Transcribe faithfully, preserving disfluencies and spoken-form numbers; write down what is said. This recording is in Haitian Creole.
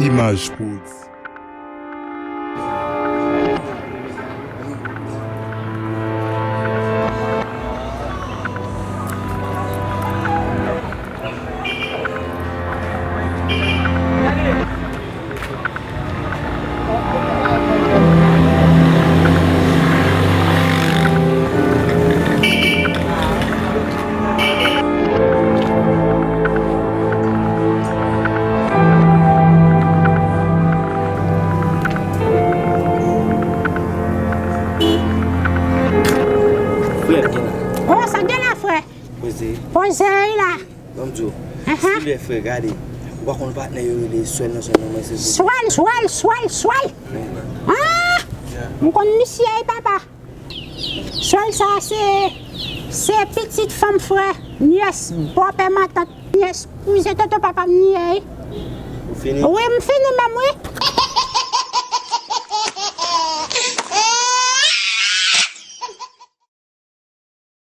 Image Prod. Frè, gen la. Oh, sa gen la, frè? Poze. Poze, wi la. Ban m di w, si lè frè gade, ou pa konn patnè yo rele Swèl nan, Swèl nan, mwen se Swèl, Swèl, Swèl, Swèl. Ah! M konn misye, wi, papa. Swèl sa, se, se pitit fanm frè, nyès, bòpè, matant, nyès, kouzen, tonton papa m li ye, wi. Ou fini? Wi, m fini menm, wi.